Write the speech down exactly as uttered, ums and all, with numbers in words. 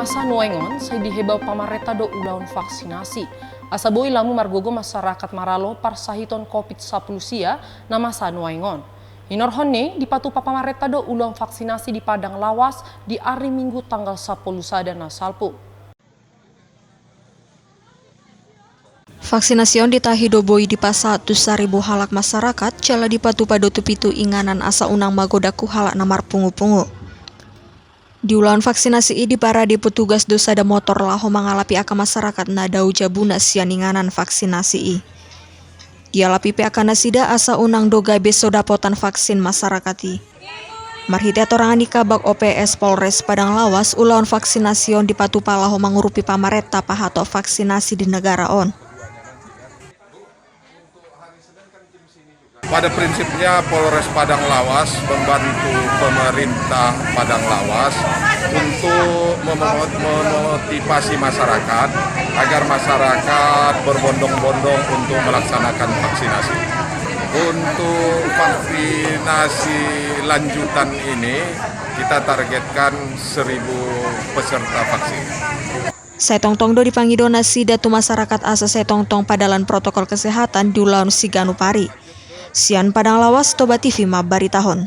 Masa nuaeng on sai dihebao pamarenta do ulaon vaksinasi, asa boi lamu margogo masyarakat maralo parsahiton Covid sampulu sia na masa nuaeng on. Hinorhon ni i, dipatupa pamarenta do ulaon vaksinasi di Padang Lawas di ari Minggu tanggal sampulu sada na salpu. Vaksinasi on ditahi do boi dipasahat tu saribu halak masyarakat, jala dipatupa do tu pitu inganan asa unang magodang tu halak na marpungupungu. Di ulaon vaksinasi i diparade petugas do sada motor laho mangalapi angka masyarakat na dao jabuna sian inganan vaksinasi i. Dialapi pe angka nasida asa unang do gabe so dapotan vaksin masyarakat i. Marhite hatorangan ni Kabag O P S Polres Padang Lawas, ulaon vaksinasi on dipatupa laho mangurupi pamarenta pahatop vaksinasi di negara on. Pada prinsipnya, Polres Padang Lawas membantu pemerintah Padang Lawas untuk memo-, memotivasi masyarakat agar masyarakat berbondong-bondong untuk melaksanakan vaksinasi. Untuk vaksinasi lanjutan ini, kita targetkan seribu peserta vaksin. Sai tongtong do dipangido nasida tu masyarakat asa sai tongtong padalan protokol kesehatan di ulaon siganup ari. Sian Padang Lawas, Toba T V mambaritahon.